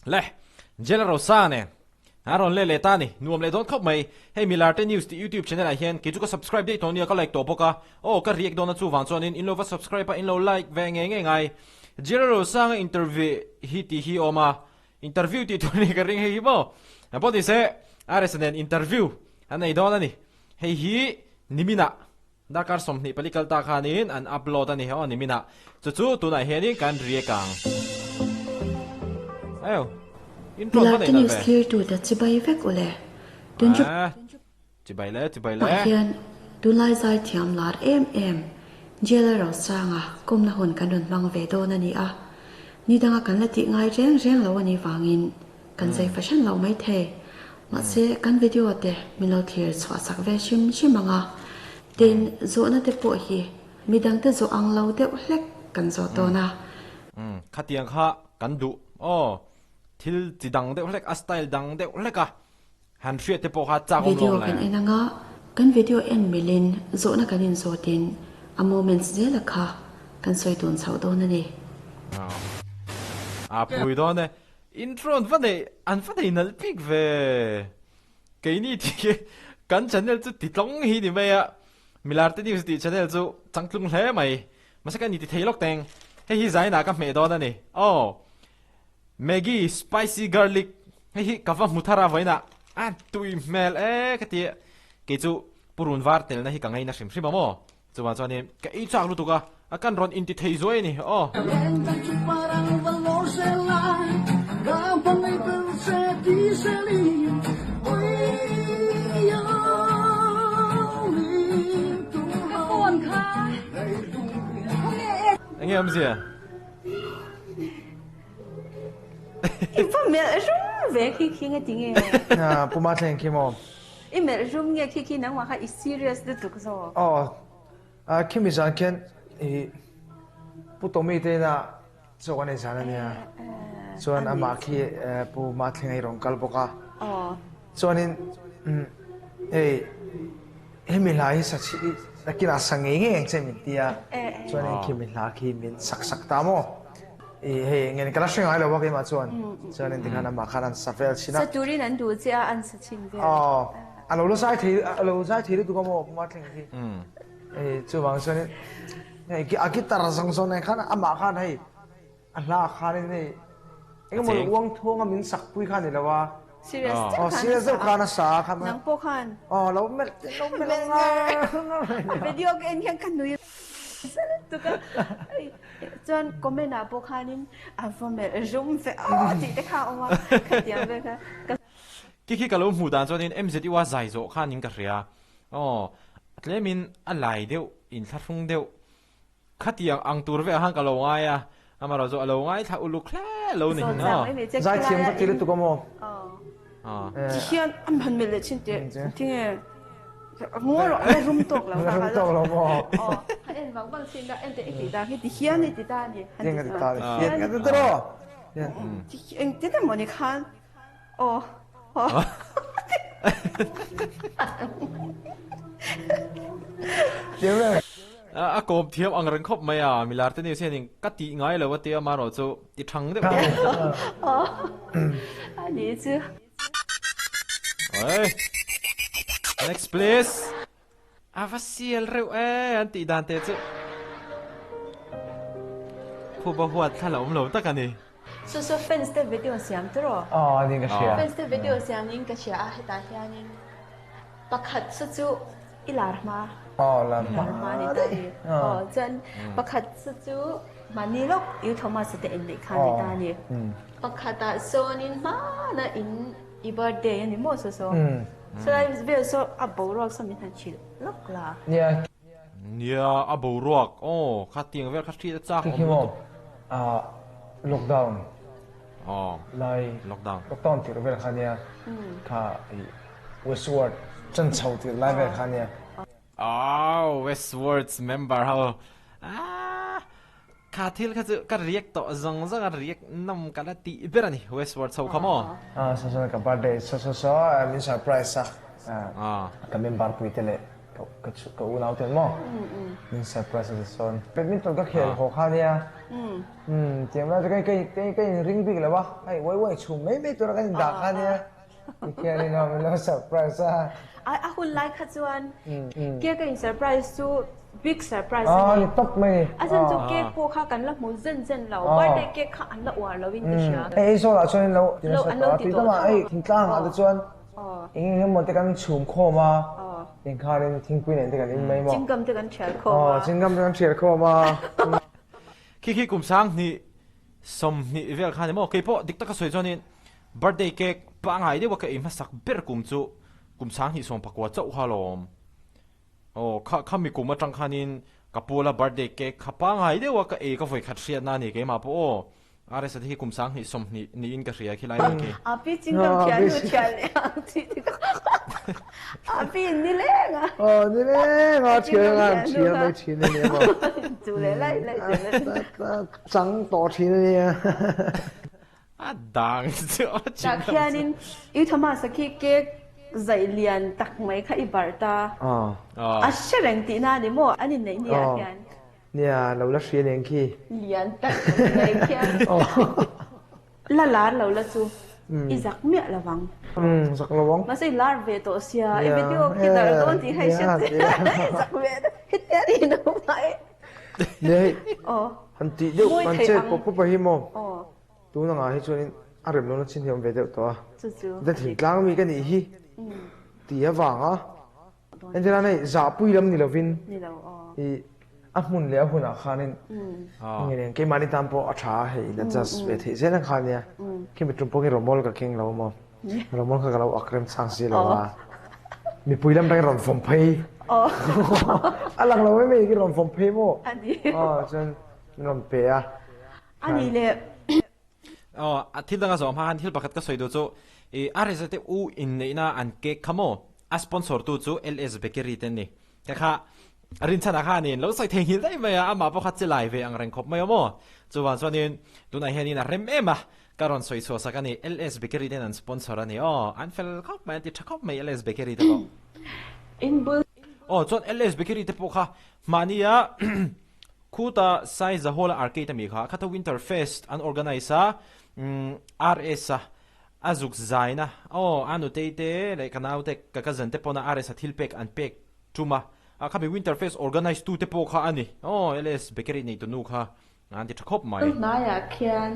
Le, Jela Rosa nen a rawn let leh ta a ni. Nuam leh dawn khawp mai. Hei Milarte News tih YouTube channel ah hian kei chu ka subscribe daih tawh nia, ka like tawh bawk a. Aw, ka react dawn a chuvang chuanin in lo va subscribe a, in lo like ve ngei ngei ngai. Jela Rosanga interview hi tih hi a awm a, interview tih tur ni ka ring hei hi maw. Pawh ni se, RS nen interview an nei dawn a ni. Hei hi niminah. Darkar 24 kal ta khanin an upload a ni aw niminah. Chu chu tunah hianin kan react ang. Ayo. Intro va Milarte nei nalh news ve. thlirtute chibai vek u le. Tun chu Ah, chibai le, chibai le. Mah hian tunlai zai thiam lar em em Jailer Rosanga kawmna hun kan rawn hmang ve dawn a ni a. Ni danga kan la tih ngai reng reng lo a nih vangin Kan zai fahran lo mai thei. Mahse, kan video te min lo thlir chhuah sak ve hrim hrim ang a. Tin, zawhna te pawh hi midang te zawh ang lo deuh hlek kan zawh dawn a. Umm, khatiang kha kan duh aw. Thil chi dang deuh hlek, a style dang deuh hlek a han hriat te pawh kha chak awm Video lo le. kan en ang a, kan video en milin zawhna kan inzawtin a moments zela kha kan sawi dun chhoh dawn a ni. A pui dawn e. Intro an va nei an va nei nalh bik ve. Keini tih hi kan channel chu ti tlawng hi ni mai a, Milarte News tih channel chu changtlung hle mai. Mahse ka ni ti thei lawk teng. Hei hi zainah ka hmeh dawn a ni. Aw. Maggi spicy garlic hei hi ka va hmu thar a vawiinah a tui hmel e ka ti. Kei chu purun var telna hi ka ngaina hrim hrim a maw. Chuvang chuanin ka ei chak lutuk a, a kan rawn inti thei zuai a ni aw. Enge awmzia? I va melh rum ve khi khi nge ti nge? Puma thleng khi maw? I melh rum nge khi khi nangmah kha i serious lutuk zawk. Aw, khimi zan khian i Pu Tommy te ina chaw kan ei zan a nia. Chuan amah khi Pu Mathlenga i rawn kal bawk a. Chuanin hei hemi hla hi sa chhi nakinah sa ngei ngei ang che min ti a. Chuanin khimi hla khi min sak sak ta maw? I hei ngen ka la hre ngai lo a keimah chuan. Chuanin tikhan amah khan an sa vel thin a. Sa turin an duh che a, an sa thin vel. Aw, a lo la zai thei, a lo zai thei lutuk a maw Puma thleng hi. Hei chuvang chuanin hei a guitar zawng zawng nen khan amah khan hei a hla khanin hei engemaw uang thuang a min sak pui kha a ni lo a. Serious deuh khan a sa a. Serious deuh khan a sa a khan. Nang pawh khan. Aw lo melh lo melh ngar ngar mai. A video ka en hian ka nui lutuk a. Chuan comment ah pawh khanin a va melh rum ve aw tih te kha a awm a, khatiang vel kha ka. Khi khi ka lo hmuh dan chuanin MZU a zai zawh khanin ka hria aw, tlemin a lai deuh inthlahrung deuh khatiang ang tur velah khan ka lo ngai a, amaherawhchu chu a lo ngaithla uluk hle lo ni hin aw. Zaithiam ka ti lutuk a maw? Ti hian a han melh leh thin teh tinge Ngawi rawh, a rum tawk lo A rum tawk lo maw? Aw, a en vang vang thin a, en teh i tih dan hi ti hian i ti ta a ni. Tiang ka ti ta a ni, hian ka ti ta rawh. Engtin emaw ni khan, aw, aw. Tiang vel. A kawm thiam ang reng khawp mai a, Milar te news hianin ka tih ngai lo a tia amaherawh chu ti thang deuh deuh. Aw, a nih chu. Oi. Next please. A va sial reuh e an tih dan te chu. Phuba huat thla la awm lo tak a ni. So so fans te video siam tur aw. Aw ani ka hria. Fans te video siam in ka hria a hetah hianin pakhat chu chu i lar hma. Aw lar hma ni ta ni. Aw chuan pakhat chu chu mahni lawk U Thomas te inneih khan ni ta ni. Pakhatah sawnin hmana in i birthday a ni maw saw saw? Saw lai vel saw a boruak saw min han hrilh lawk la. Nia. Nia a boruak aw kha tiang vel kha hriat a chak awm Khi maw ah lockdown aw lai lockdown lockdown tirh vel kha nia kha i westward chan chho tirh lai vel kha nia. Aww westwards member ho aah Kha thil kha chu ka react tawh zawng zawng a react nawm ka la tih ber a ni Westworld chho kha maw? Ah saw saw ka birthday saw saw saw min surprise a ka member pui te leh Ka ka unau ten maw min surprise a sawn badminton ka khel haw kha nia um tiang lai chu ka ka ka in ring bik lo a hei uai uai chhum mai mai tura kan in dah kha nia tikhian in min lo surprise a. A hun lai kha chuan cake a in surprise chu big surprise a ni tawp mai ni a chhan chu cake pawh kha kan la hmu zen zen lo birthday cake kha an la uar lo in ka hria. Hei Aizawl ah chuan in lo ti nasa tawh a tui tamah hei thingtlang ah te chuan Eng eng emaw te kan chhum khawm a, engkhanin thingpui nen te kan in mai maw? Chingam te kan thial khawm a. Aw, chingam te kan thial khawm a. Khi khi kum 20 20 vel kha ni maw? Kei pawh dik taka sawi chuanin birthday cake pangngai deuha ka ei hmasak ber kum chu kum 20 19 chauh kha alawm. Aw, kha khami kum atang khanin ka pula birthday cake kha pangngai deuha ka ei ka vawikhat hriatna a ni keimah pawh aw. RS a te hi kum 20 20 niin ka hria khilai mai khi. A pi chingam thian nu thian leh ang chi ti ka. A pi in nileng a. Aw nileng a thian a thian mai thin a nia maw. Chu leh lai lai chu leh. Chang tawh thin a nia. A dang chu a chingam chu. Tah khianin U Thomas a khi cake zai lian tak mai kha i barh ta. A hre reng tihna a ni maw an inneih ni ah hian. Nia, lo la hria nen khi. Lian tak mai khian. La lar lo la chu i zak miah lo vang. Umm, zak lo vang. Mahse i lar ve tawh sia, i video khi darh dawn tih kha i hriat che. I zak ve ta, hetia ni lo mai. Nia hei, han tih deuh han chet pawp pawp a hi maw? Tun angah hi chuanin a rem lohna chin hi a awm ve deuh tawh a. Chuan thingtlang mi ka nih hi tih avanga Entirah nei zahpui lam ni lovin i a hmun leh a hunah khanin nge nen keimahni tan pawh a tha a hei in adjust ve theih zel ang kha ania. Khimi tum pawh khi rawmawl ka keng lo maw? Rawmawl kha ka lo ak rem chang si lo a. Mipui lam atangin rawn vawm phei. A lang lo em em khi rawn vawm phei maw? Aw chuan min rawn pe a. Ani leh Aw, a thil danga zawh hma khan thil pakhat ka sawi duh chu i RSA te u inneihna an cake kha maw? A sponsor tu chu LS Bakery te an ni. Kha kha Rinchhana khanin lo sawi thei nghilh daih mai a, amah pawh kha che lai ve ang reng khawp mai aw maw? Chuvang chuanin tunah hianin a rem em a, ka rawn sawi chhuah sak a ni. LS Bakery ten an sponsor a ni aw, an fel khawp mai, an ti tha khawp mai LS Bakery te pawh. Aw, chuan LS Bakery te pawh kha mahnia Khuta Saizahawla Arcade ami kha khatha Winter Fest an organise a, RS a a zuk zaina aw a nutei te leh ka naute ka cousin te pawna RS a thil pek an pek tum a, khami Winter Fest organise tu te pawh kha a ni aw LS Bakery neitu nu kha an ti tha khawp mai. Hnaiah khian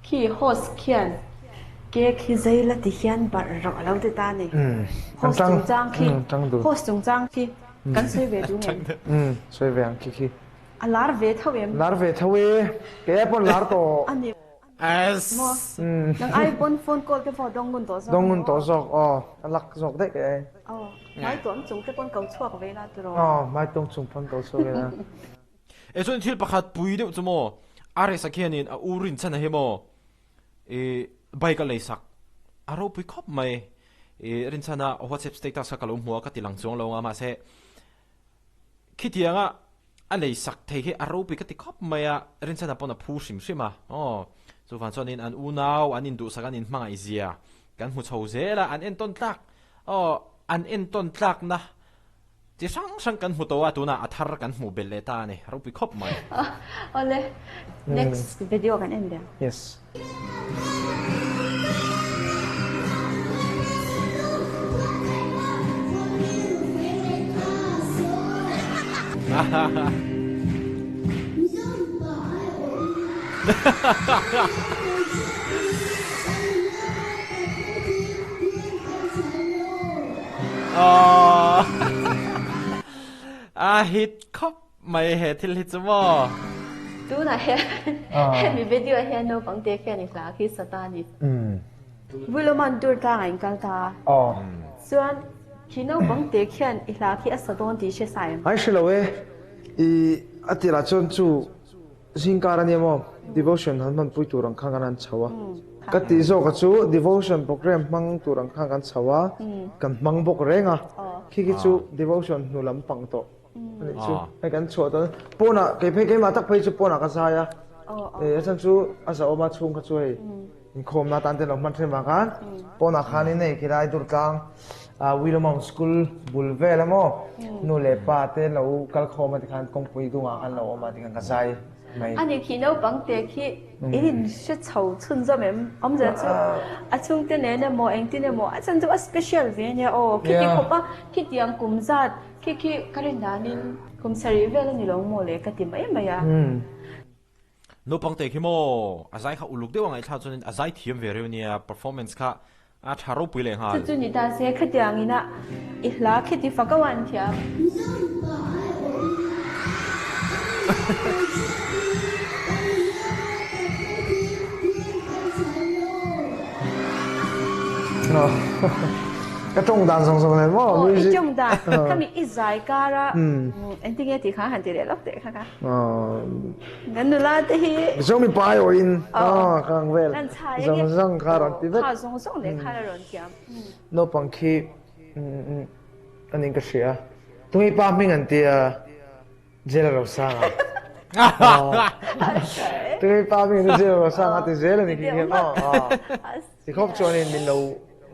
khi host khian cake hi zai la ti hian barh rawh a lo ti ta a ni. Host chungchang khi host chungchang khi Kan sawi ve duh ngei. Umm sawi ve ang khi khi. A lar ve tho em? Lar ve tho e. Kei ai pawn lar tawh. A ni maw? Nang ai pawn phone call te pawh dawng ngun tawh zawk. Dawng ngun tawh zawk aw. A lak zawk daih kei ai. Aw. Hmaituam chung te pawn ko chhuak ve la tiraw. Aw hmaituam chung pawn ko chhuak ve la. E chuan thil pakhat pui deuh chu maw? RS-a khianin a u rinchhan a hi maw? I bike a leisak a ropui khawp mai. I rinchhana WhatsApp status kha ka lo hmu a, ka ti lang chuang lo ang a, mahse khitianga a leisak thei hi a ropui ka ti khawp mai a, rinchhana pawn a phu hrim hrim a. Aw, chuvang chuanin an unau an induhsak an inhmangaih zia kan hmu chho zel a, an entawn tlak, aw, an entawn tlakna Chi hrang hrang kan hmu tawh a, tunah a thar kan hmuh belh leh ta a ni, ropui khawp mai. Awle, next video kan en leh. Yes. A hit khawp mai he thil hi chu maw. Tunah hian hemi video ah hian naupang te khian i hla khi sa ta a ni. Vuiloman tur tlangah in kal ta a. Chuan khi naupang te khian i hla khi a sa dawn tih hre sa em? Ai hre lo e. I a tirah chuan chu Zingkar a nia maw? Devotion han hmanpui tur ang khan kan han chho a. Ka tih zawk a chu devotion program hmang tur ang khan kan chho a, kan hmang bawk reng a. Khi khi chu devotion hnu lam pang tawh a nih chu. Hei kan chhuah tawh pawnah kei phei keimah tak phei chu pawnah ka zai a. A chhan chu a zahawm a chhung kha chu hei inkhawmna tan te lo hman thin vang khan pawnah khanin hei khilai Durtlang. Willowmount School bul vel a maw nu leh pa te lo kal khawm a tikhan kawngpui dungah khan lo awm a tikhan ka zai mai. Ani khi naupang te khi in in hre chho chhunzawm em? Awmzia chu a chhungte nen emaw engtin emaw a chan chu a special ve ania aw khiti khawp a khitiang kum zat khi khi ka rin danin kum sarih vel a ni lo maw le ka ti mai mai a. Naupang te khi maw a zai kha uluk deuh a ngaihthlak chuanin a zai thiam ve reuh nia performance kha a tha ropui leh nghal. Chu chu ni ta se khatiang ina i hla khiti fak a uan thiam. Ka tawng dan zawng zawng nen maw music. I tawng dan khami i zai kar a engtinge tih kha han ti leh lawk teh kha kha. Kan nula te hi. Mizo mipa ai awhin ka ang vel zawng zawng kha a rawn ti vek. Kha zawng zawng leh kha a rawn thiam. Naupang khi anin ka hria. Tunge pa hming an tia Jela Rosanga. Tunge pa hming an tia Jela Rosanga ti zel ani khi hian aw. Tikhawp chuanin min lo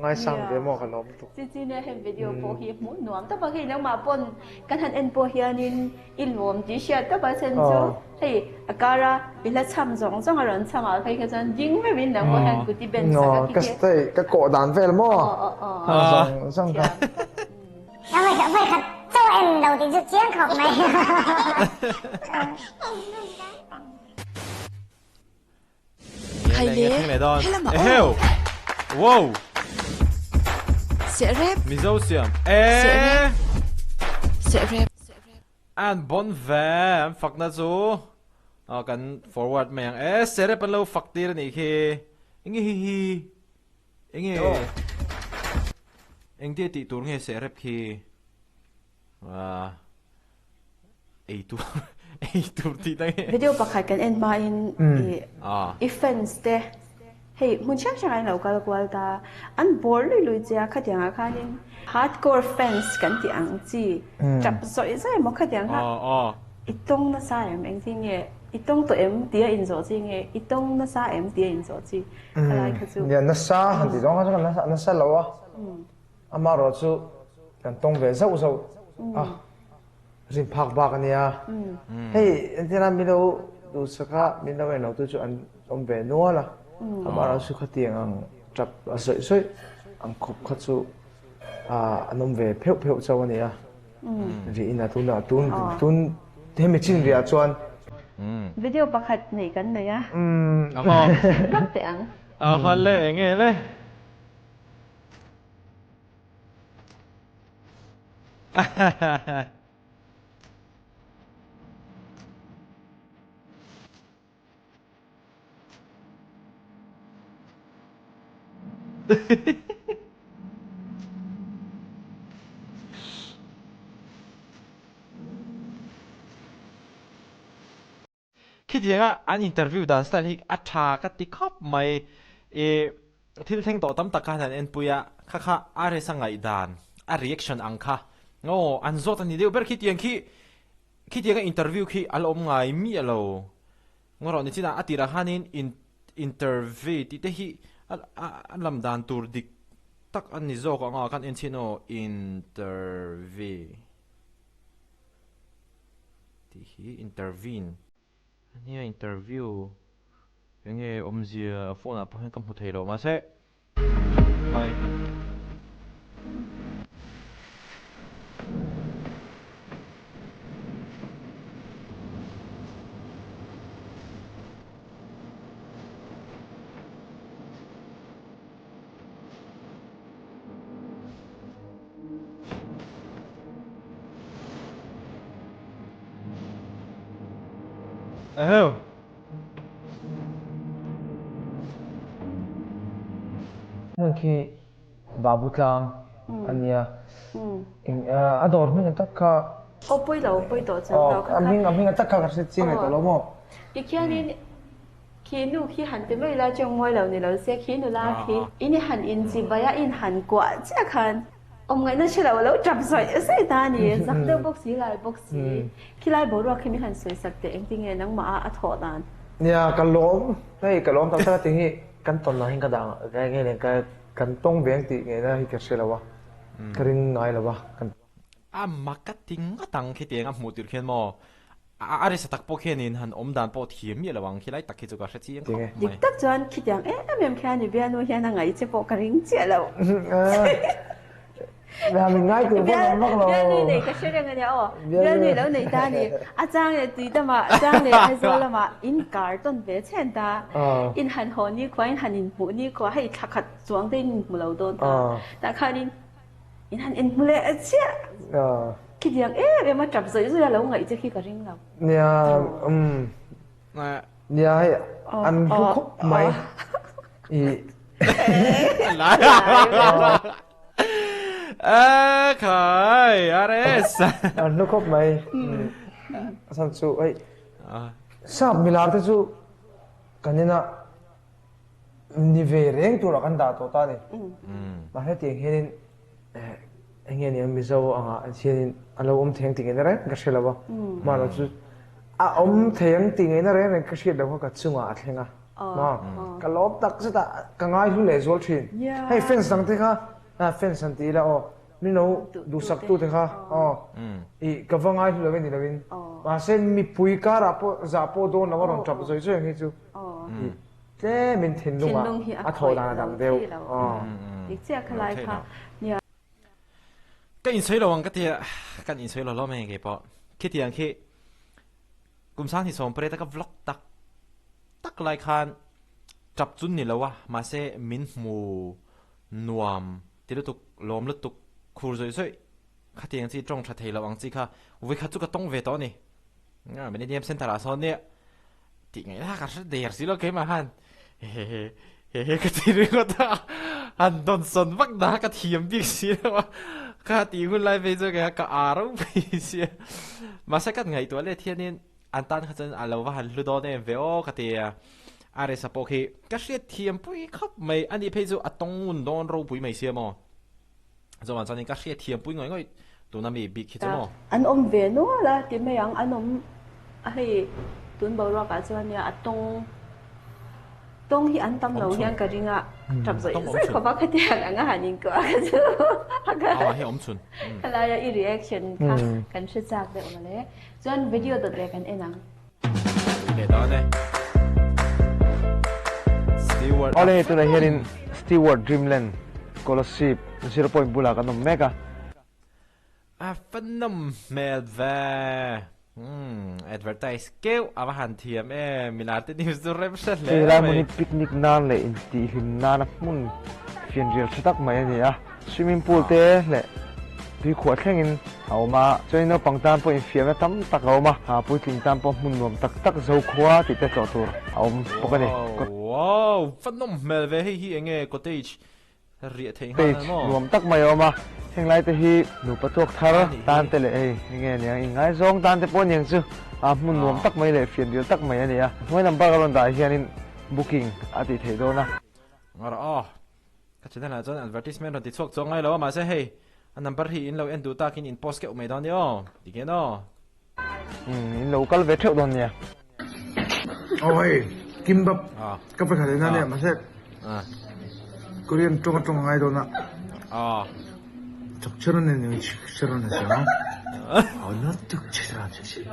ngaisang ve maw ka lawm tuk. Chi chi nia heng video pawh hi hmuh nuam tak a hei nangmah pawn kan han en pawh hianin i lawm tih hriat tak a chhan chu hei a kar a i hla cham zawng zawng a rawn cham ah phei kha chuan ding veuhin nang pawh hian kut i ben sak a khi khi. Ka kawh dan vel maw zawng zawng kha. Vawikhat chaw en lo tih chu chiang khawp mai. Khai le, helamah aw. Wow. Sehrep. Mizo siam. E. Sehrep. Sehrep. An bon ve an fakna chu kan forward mai ang e sehrep an lo fak tir anih khi enge hi hi enge engtia tih tur nge sehrep khi Ei tur ei tur tih ta nge. Video pakhat kan en hmain i i fans te hei hmun hrang hrangah in lo kal kual ta an bawr lui lui che a khatiang ah khanin hardcore fans kan tih ang chi tap zawih zawih emaw khatiang kha i tawng nasa em engtin nge i tawng tawh em tia inzawh chi nge i tawng nasa em tia inzawh chi khalai kha chu. Nia nasa han tih zawng kha chuan nasa lo a. Amaherawh chu kan tawng ve zauh zauh a, rin phak bak a nia. Hei entirna min lo duhsak a, min lo en lotu chu an awm ve nual a. Amaherawh chu khatiang ang tap a zawih zawih ang khawp kha chu an awm ve pheuh pheuh chauh a nia. Rihin a tunah tun tun hemi chin riah chuan. Video pakhat neih kan nei a. Hlak teh ang. A haw le enge le. Khitianga an interview dan style hi a tha ka ti khawp mai. I thil thleng tawh tam tak khan an enpui a, kha kha RS a ngaihdan, a reaction ang kha aw an zawt a ni deuh ber khitiang khi khitianga interview khi a la awm ngai miah lo. Ngaw rawh nichinah a tirah khanin in interview tih te hi a a lam dan tur dik tak a ni zawk ang a khan en chhin aw interview. Tih hi intervene a nia interview enge awmzia phone ah pawh hian ka hmu thei lo mahse hai. Eheu. Hmun khi Babu tlang a nia. A dawr hming ang tak kha. Aw pawi lo, pawi tawh chuang lo kha kha. A hming ang tak kha ka hre chiang leh tawh lo maw? Tikhianin Khi nu khi han ti mai la cheng mawi lo ni lo se khi nula khi in i han in chi bai a in han kuah chiah khan awm ngaihna hre lo lo tap zawih zawih ta a ni zak deuh bawk si lai bawk si khi lai boruak khi min han sawi sak teh engtin nge nangmah a a thawh dan. Nia ka lawm hei ka lawm tak tak a ti hi kan tawn ah hian ka dah nge nge ka kan tawng veng tih ngeina hi ka hre lo a. ka ring ngai lo a kan. A mak ka ti ngawt ang khitiang a hmuh tirh khian maw a risa tak pawh khianin han awm dan pawh thiam miah lo ang khilai tak khi chu ka hre chiang khawp mai. Dik tak chuan khitiang em em khian i bialnu hian a ngaih che pawh ka ring chiah lo. Min ngai tur pawh an vak lo. Bialnui nei ka hre reng a nia aw. Bialnui lo nei ta a ni. A chang leh tui lamah, a chang leh Aizawl lamah in kar tawn ve chhen ta. In han haw nikhua, in han inhmuh nikhua, hei thla khat chuang te in inhmu lo dawn ta. Tah khanin in han inhmu leh chiah. Khitiang em em a tap zawih zawih a lo ngaih che khi ka ring lo. Nia, umm. Nia hei an hlu khawp mai. A khai RS. An hlu khawp mai. A chhan chu hei sap milar te chu kan ina ni ve reng turah kan dah tawh ta a ni. Mahse tiang hianin Eng nge nia Mizo angah hianin a lo awm thei ang tih ngaihna reng ka hre lo a, hmanah chu a awm thei ang tih ngaihna reng reng ka hriat loh kha ka chungah a thleng a, maw ka lawm tak zet a, ka ngaihlu leh zual thin. Hei fans dang te kha fans han ti ila aw, min lo duhsak tu te kha aw ih ka va ngaihlu lo e ni loin, mahse mipui karah pawh zah pawh dawn lo a rawn tap zawih zawih ang hi chu ih Tlemin thinlungah a thawh dan a dang deuh. Ka insawi lo ang ka ti a, kan insawi lo hlawm hei keipawh. Khitiang khi kum sang 28 a ka vlog tak tak lai khan tap chun ni lo a, mahse min hmu nuam ti lutuk, lawm lutuk, khur zawih zawih khatiang chi tawng tha thei lo ang chi kha vawikhat chu ka tawng ve tawh a ni. Millennium Centre ah sawn nia tih ngaihna ka hre der si lo keimah khan hehe hehe ka ti ringawt a han dawnsawn vak dah ka thiam bik si lo a ka tih hun lai phei chu kei ka â ro phei sia mahse kan ngaihtuah let hianin an tan kha chuan a lo va han hlu dawn em ve aw ka ti a Aresa pawh khi ka hriat thiam pui khawp mai ani phei chu a tawng ngun dawn ropui mai sia maw. Zawngah chuanin ka hriat thiam pui ngawih ngawih tuna mi bik hi chu maw? An awm ve nual a ti mai ang, an awm a hei tun boruakah chuan nia a tawng tawng hi an tam lo hian ka ring a, tap zawih zawih khawp a khatiang ang a han inkuah kha chu Aw hei awm chhun. Khalaia i reaction kha kan hre chak deuh mawle. Chuan video dawt leh kan en ang. Leh dawn e. Stewart. Awle tunah hianin Stewart Dreamland Kolasib Zero Point bulah kan awm mek a. A va nawm hmel ve. Umm advertise keuh a va han thiam em milar te news chu rem hre hle Hei lai hmun mai. hi picnic nan leh intihhlim nana hmun fianrial tha tak mai a ni a. Swimming pool te leh tuikhuah thlengin a awm a, chuanin naupang tan pawh infiamna tam tak a awm a, ha puitling tan pawh hmun nuam tak tak Zokhua tih te tlawh tur a awm bawk a ni. Wow! Va nawm hmel ve, hei hi enge cottage riah theih nghal Cottage a maw? nuam tak mai a awm a, heng lai te hi nupa tuak thar tan te leh hei enge aniang inngaizawng tan te pawh aniang chu a hmun nuam tak mai leh fianrial tak mai a ni a, hnuai number ka rawn dah hianin booking a tih theih dawn a. Ngawrh aw. Ka channel ah chuan advertisement rawn ti chhuak chuang ngai lo a mahse hei a number hi in lo en duh takin in post keuh mai dawn nia aw ti nge naw. Umm in lo kal ve theuh dawn nia. Aw hei kimbap ka pe khat ina nia mahse Korean tawng atawng a ngai dawn a. Chakchhara nen eng chhara na sia aw na tuk chhara na sia.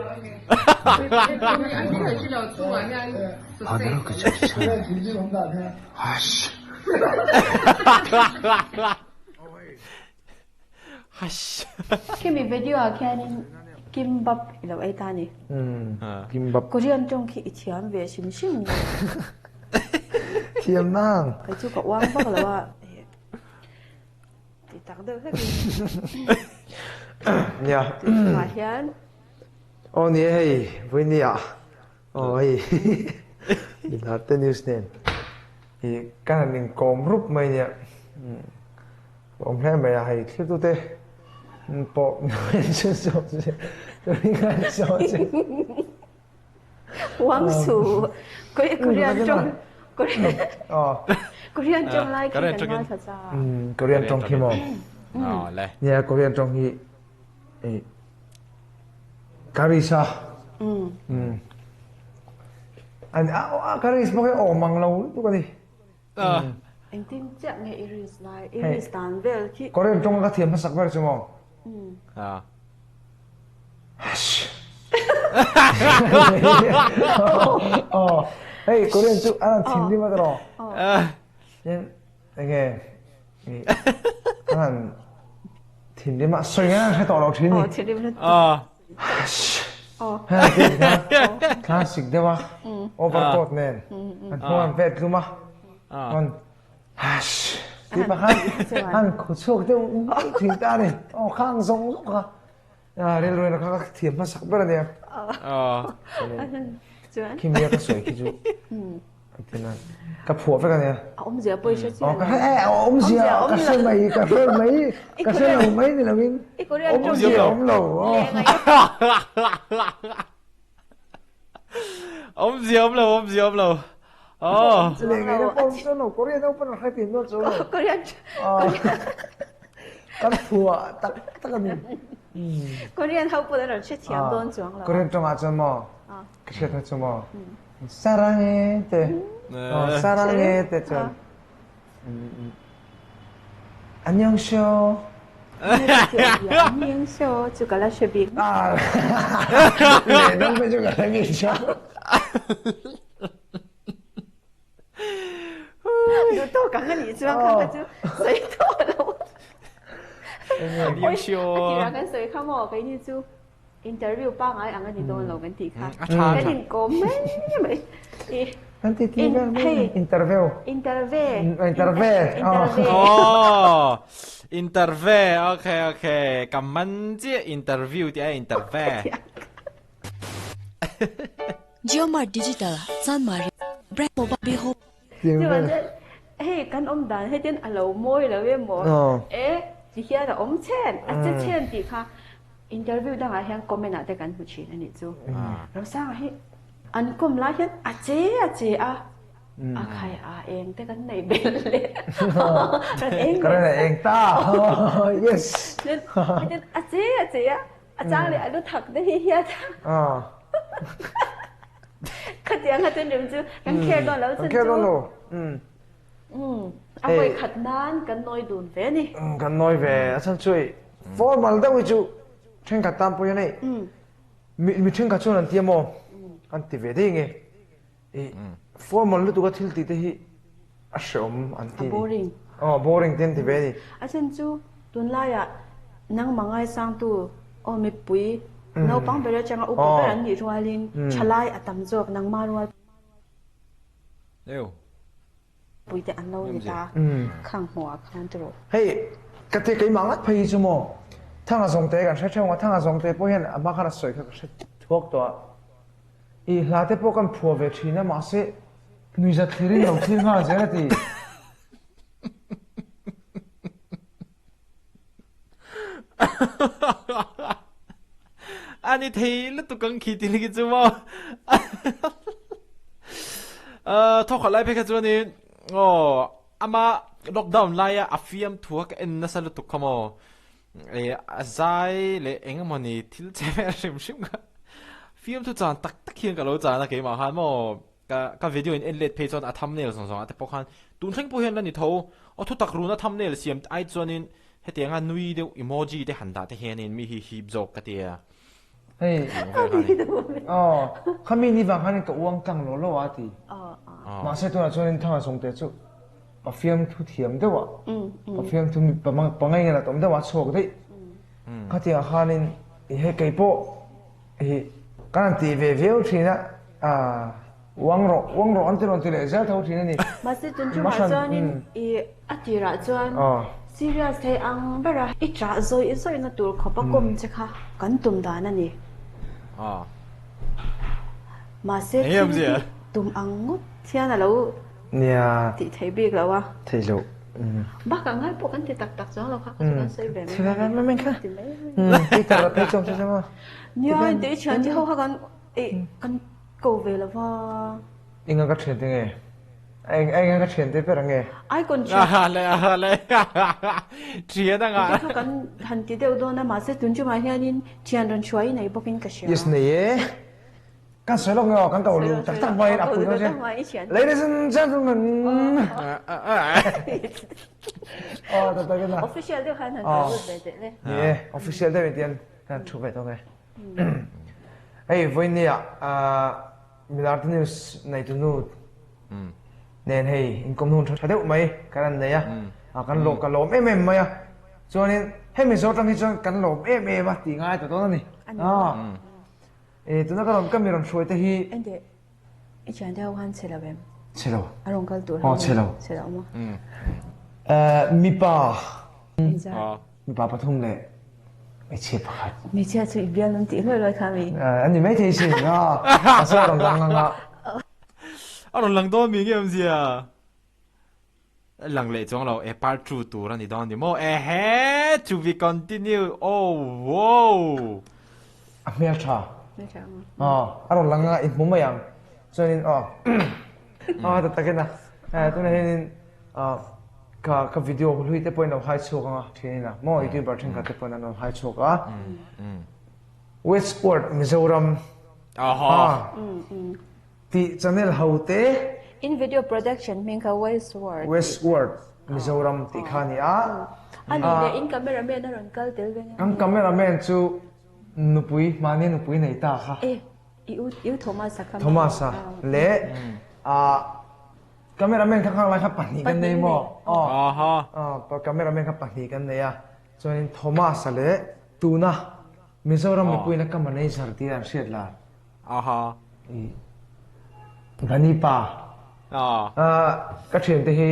Aw na tuk chhara. Hash. Hash. Khimi video ah khianin kimbap i lo ei ta ni. Kimbap. Korean tawng khi i thiam ve hrim hrim nge. Thiam nang. Kei chu ka uang vak lo a. Ti tak deuh hlek in. Nia. Tunah hian. Aw ni e hei vawiin ah Aw hei Milar te news nen i kan han inkawm rup mai nia awm hle mai a hei thiltute pawh Wangsu Korean tawng Korean tawng lai khi kan ngaithla cha. Korean tawng khi maw? Nia Korean tawng hi Karisa. Umm. An a a karis bawk hi awm ang lo lutuk a ni. Engtin chiah nge i risk lai? I risk dan vel khi. Korean tawng ka thiam hmasak ber chu maw? A. Hush. Aw, hei Korean chu an han thinrim a tawh. Tin enge an han thinrim a sawi ngai an hre tawh lo thin ni. Aw thinrim lutuk. Hush. Hei ti kha classic deuh a overcoat nen an hnung an vet tlum a. Hush. Ti pakhat an khu chhuak deuh mai thin ta a ni. Aw khang zawng zawng kha rilru in kha ka thiam hmasak ber a nia. Chuan Khi mia ka sawi khi chu tina ka phuah vek a nia. A awmzia pawh i hre chiah lo. Ka hre e a awmzia ka hre mai ka hre mai ka hre lo mai ni lovin awmzia a awm lo. Awmzia awm lo awmzia awm lo. Aw. Leh ngei na pawh chuan lo Korean ho pawn an hre tih nual chu lo. Korean Kan phuah tak tak a ni. Korean ho pawn an rawn hrethiam dawn chuang lo. Korean tawngah chuan maw ka hriat na chu maw Sarange te Sarange te chuan Annyeonghaseyo. Annyeonghaseyo chu ka la hre bik. Leh dang te chu ka hre bik chu. Duh tawk ang a nih chuan kha kha chu sawi tawh lo. Annyeonghaseyo. A tirah kan sawi kha maw keini chu Interview pangai ang a ni dawn lo kan tih kha. A tha Kan inkawm mai mai. I Kan ti ti vel mai. Interview. Interve. Interve. Interve. Oh, interve. Okay, okay. Ka man chiah interview tih a interve. JioMart Digital Chanmari Brand Mobile Home. Chuan hei kan awm dan hetian a lo mawi lo emaw e ti hian a awm chhen a che chhen tih kha Interview dangah hian comment ah te kan hmu thin a nih chu. Rosanga hi an kawm lai hian a che a che a, a khai a eng te kan neih belh leh ran eng Ka ran a eng ta yes. Chuan a che a che a, a chang leh a lu thak te hi hian khatiang kha chuan rem chu kan care dawn lo Kan care dawn lo. Umm, a hawi khat nan kan nawi dun ve a ni. Umm, kan nawi ve. A chhan chu hei formal deuh hi chu thenkhat tan pawh hian hei mi mi thenkhat chuan an ti a maw? An ti ve daih nge. Ih formal lutuk a thil tih te hi a hreawm an ti a ni. A boring. Aw, boring te an ti ve a ni. A chhan chu tunlaiah nangmah ngaisangtu aw mipui naupang ber atanga upa ber an nih rualin thalai a tam zawk nangmah rual. Eo. Puite an lo ni ta khang hmuh ah khan tiraw. Hei ka ti keimah ngat phei hi chu maw Thanga zawngte kan hre theuh ang a, Thanga zawngte pawh hian a hma khan a sawi kha ka hre thuak tawh a. I hla te pawh kan phuah ve thin a mahse nuihza thlir in lo thlir nghal zel a ti. A ni thei lutuk ang khi ti khi chu maw. Thawk khat lai phei kha chuanin aw ama lockdown laia a fiam thu a ka en nasa lutuk kha maw. A zai leh eng emawni thil che vel hrim hrim kha fiamthu chan tak tak hian ka lo chan a keimah khan maw. Ka ka video in en let phei chuan a thumbnail zawng zawng ah te pawh khan tun thleng pawh hian la ni tho. Aw thutak runa thumbnail siam ai chuanin hetianga nui deuh emoji te han dah te hianin mi hi hip zawk ka tia. Hei aw khami ni vang khanin ka uang tlang lo lo a ti. Mahse tunah chuanin thanga zawng te chu pa fiamthu thiam deuh ah pa fiamthu mi pa ngaih ngat awm deuh ah a chhuak daih. Khatiang khanin i hei keipawh Hi kan han tih ve viau thin a, aah uang rawh, uang rawh an ti rawn ti leh zel tho thin a ni. Mahse tun chungah chuanin i a tirah chuan serious thei ang ber a, i chah zawih zawihna tur khawp a kawm che kha kan tum dan a ni. Mahse thil hi tum ang ngawt hian a lo tih theih bik lo a. Theih loh. Bakah ngai pawh kan ti tak tak chuang lo kha kha chu kan sawi ve mai mai kha. Ti mai mai. Peter a phei chuang chu chuang a. Nia in te thian te ho kha kan eh kan ko ve lo va. Enga ka thian te nge? Eng enga ka thian te ber ange? Icon thian. Aha le aha le thian anga. Te kha kan han ti deuh dawn a mahse tun chungah hianin thian rawn hruai nei bawkin ka hria. Yes nei e. Kan sawi lawk nge aw, kan ko lu tak tak hmain a pui dawn che. Ladies and gentlemen. Aw tak tak in a. Official deuh khan han kal lut ve teh le. Ni e, official deuh in tian kan thu ve dawn e. Hei vawiin ah Milarte News neitu nu nen hei inkawm hun tha deuh mai kan han nei a, kan lawm ka lawm em em mai a. Chuanin hemi zawh atang hi chuan kan lawm em em a tih ngai ta dawn a ni. E tuna ka rawn ka mi rawn hruai te hi. Ente i thian te ho khan chhe lo em? Chhe lo. A rawn kal tur ho. Aw chhe lo. Chhe lo maw? Eh mipa. Mipa pathum leh hmeichhia pakhat. Hmeichhia chu i bial an tih hluai hluai kha mi? A ni maithei sin a. Mahse a rawn lang ang a. A rawn lang dawn mi nge awmzia? Lang leh chuang lo e part 2 tur a ni dawn ni maw ehe to be continue oh wow. A hmel tha. Aw a rawn lang a i hmu mai ang chuanin aw aw ta takin a tunah hianin ka ka video hlui te pawhin lo hai chhuak anga thianin a maw youtuber thenkhat te pawhin an rawn hai chhuak a Westward Mizoram a Tih channel ho te. In video production hming kha Westward. Westward Mizoram tih kha a ni a. A nih leh in camera man a rawn kal tel ve nge. Kan camera man chu nupui mahni nupui nei ta kha. E i u i u Thomas-a kha. Thomas-a leh ah camera man kha khang lai kha pahnih kan nei maw? Aw camera man kha pahnih kan nei a chuanin Thomas-a leh tuna Mizoram mipuina ka manager tia an hriat lar. Aha. I Bunny pa. Ah. Ka thiante hi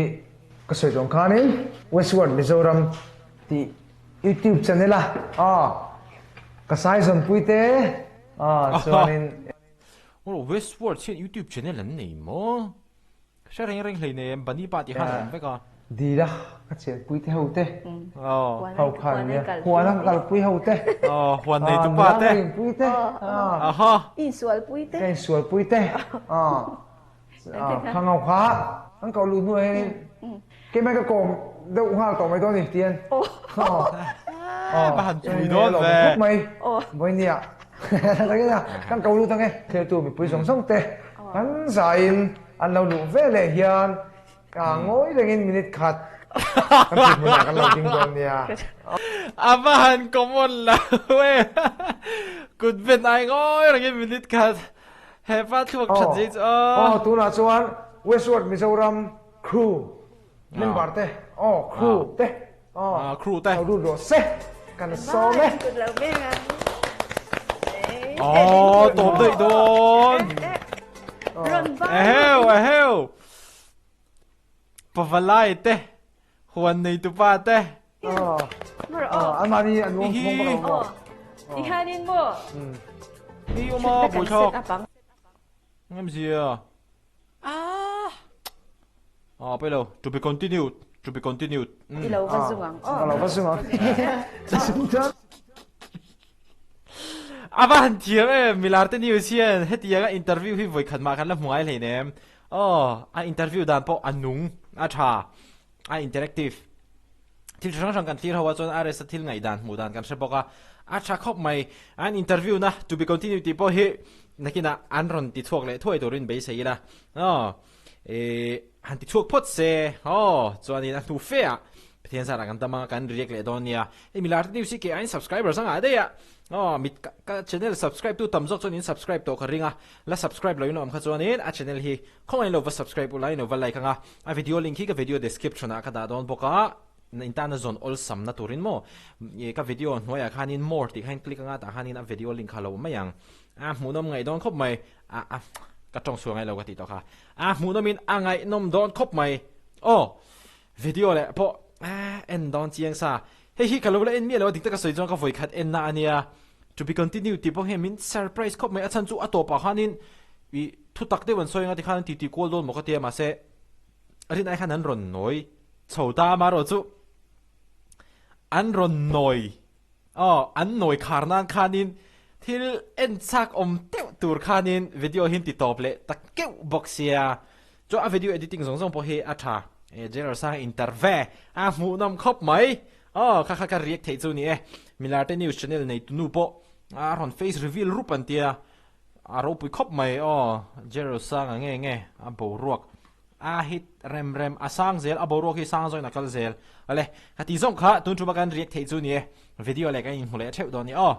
ka sawi dawn khanin Westward Mizoram tih YouTube channel a ah ka sai zawnpui te ah chuanin. Aw Westward hian YouTube channel an nei maw? Hre reng reng hleinem, Bunny pa tih khan a awm vek a. Dil a, ka chenpui te ho te. Ho khan nia, huan a kalpui ho te. Huan nei tu pa te. Nula rinpui te. Aha. Insualpui te. Ka insualpui te. Khang ho kha an koh luh hnuah hianin keimah ka kawm deuh nghal tawh mai dawn a ni tian. Va han pui dawn ve. Khawp mai. Vawinia. Kan ko lut ang e. Thiltu mipui zawng zawng te kan zaiin An lo luh ve leh hian ngawi rengin minute khat kan thut hmunah kan lo ding dawn nia. A va han common lo e. Kut ben ai ngawi rengin minute khat he pa thluak that zai chu aw. Aw tunah chuan Westward Mizoram crew member te aw crew te aw crew te lo lut rawh se kan sawm e. Aw tawp daih dawn. Eheu eheu Pavalai te huan nei tu pa te. An mahni an nuam thawng bawk lo maw. Tihianin maw. Hi awm a buaithlak. Ngemzia. Ah. Ah pailo to be continued to be continued. I lo va zung ang aw. Ka lo va zung ang. A va han thiam em milar te news hian hetianga interview hi vawi khat mah kan la hmu ngai hleinem. Aw a interview dan pawh a nung a tha a interactive. Thil hrang hrang kan thlir ho a chuan RS a thil ngaihdan hmuh dan kan hre bawk a, a tha khawp mai. An interview na to be continued tih pawh hi nakinah an rawn ti chhuak leh thuai turin beisei ila. Aw eh han ti chhuak phawt se aw chuanin a hnu fe ah Pathian zarah kan dam a kan react leh dawn nia. Hei milar te news hi kei aiin subscribers a ngah daih a, aw mit ka ka channel subscribe tu tam zawk chuan in subscribe tawh ka ring a, la subscribe lo in awm kha chuanin a channel hi Khawngaih lo va subscribe ula ino va like anga, a video link hi ka video description ah ka dah dawn bawk a, in tana zawn awlsam na turin maw ka video hnuaiah khanin more tih khain click anga tah khanin a video link kha lo awm mai ang, a hmuhnawm ngaih dawn khawp mai, a a ka tawng chhuah ngaih lo ka tih tawh kha, a hmuhnawm in a ngaihnawm dawn khawp mai, aw video leh pawh en dawn chiang sa, hei hi ka lo la en miah lo a dik taka sawi chuan ka vawikhat en na ania. To be continued tih pawh hian min surprise khawp mai, a chhan chu a tawpah khanin ih thu tak deuh an sawi anga tikhan an titi kual dawn maw ka tia mahse rin ai khan an rawn nawi chho ta amaherawh chu an rawn nawi aw an nawi khar nan khanin thil en chak awm deuh tur khanin video hi an ti tawp leh ta keuh bawk sia chuan a video editing zawng zawng pawh hi a tha General Sanga interve a hmuhnawm khawp mai. Aw, kha kha ka react theih chu ni e. Milarte news channel nei tunu pawh a rawn face reveal rup an tia. A ropui khawp mai aw Jerosanga nge nge a boruak a hit rem rem a sang zel a boruak hi sang zawin a kal zel. Awle, ka tih zawng kha tun tuma kan react theih chu ni e. Video leh kan inhmu leh theuh dawn ni aw.